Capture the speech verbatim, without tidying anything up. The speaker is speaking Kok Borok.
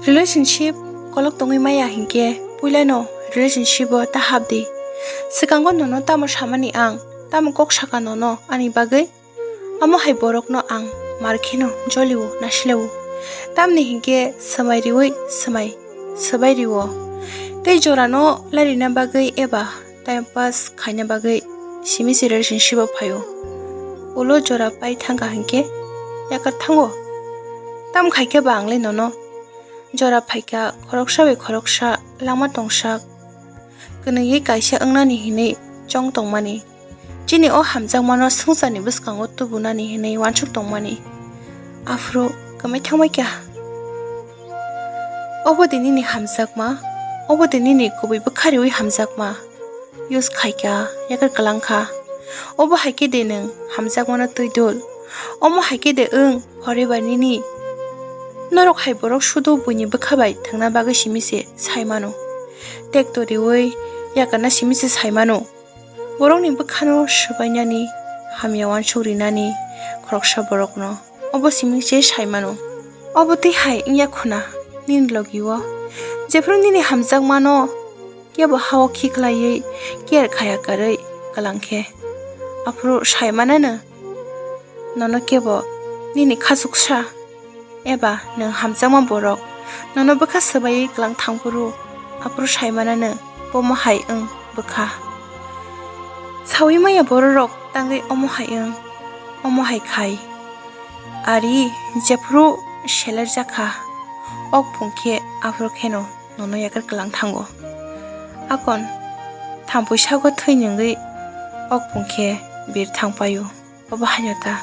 Relationship kolok tongwi maya hinkhe puilano relationship o ta hapdi. Swkango nono tamo samani ang, tamo kok saka nono ani bagwi? Omo hai borokno ang mar kheno jolio nasilao. Tamni hinkhe swmai riwi swmai swbai rio. Tei jorano larina bagwi eba time pass khaina bagwi simi se relationship o phaio. Ulo jora pai thangkha hinkhe yakar thango. Tam khaikhe ba ang le nono jora phaikha khoroksa bai khoroksa langma tongsak. Kwnwi kaisa wngnani hinwi chong tongmani. Chini o hamjakmano swngcharni bwskango tubunani hinwi uansuk tongmani. Aphuru kwmai thangbai kha. Obo de nini hamjakma, obo de nini kubui bwkha riwi hamjakma. Use khaikha, yakar kwlangkha. Obo hai khe de nwng hamjakmano twi dul. Omo hai khe de wng forever nini. Norok hai borok sudu buini bwkha bai thwngna bagwi simi se sai mano. Tekto riwi yakarna simi se sai mano. Borokni bwkhano swbainani, hamya uansuk rinani khoroksa borokno obo simi se sai mano. Obo twi hai wngya khuna nini logi o. Jephru nini hamjakmano kebo hao khiklaiwi care khaya karwi kwlangkhe, aphuru sai manano nono kebo nini khachuksa eba nwng hamjakma borok nono bwkha swbaiwi kwlang thangphuru, aphuru sai manano bomo hai wng bwkha. Saui maya bororok tangwi omo hai wng, omo hai khai. Ari jephuru seler jakha, ok phung khe aphuru kheno nono yakar kwlang thango. Akon thampui sago thwi nwngwi ok phung khe bir thang paio. Obo haino ta.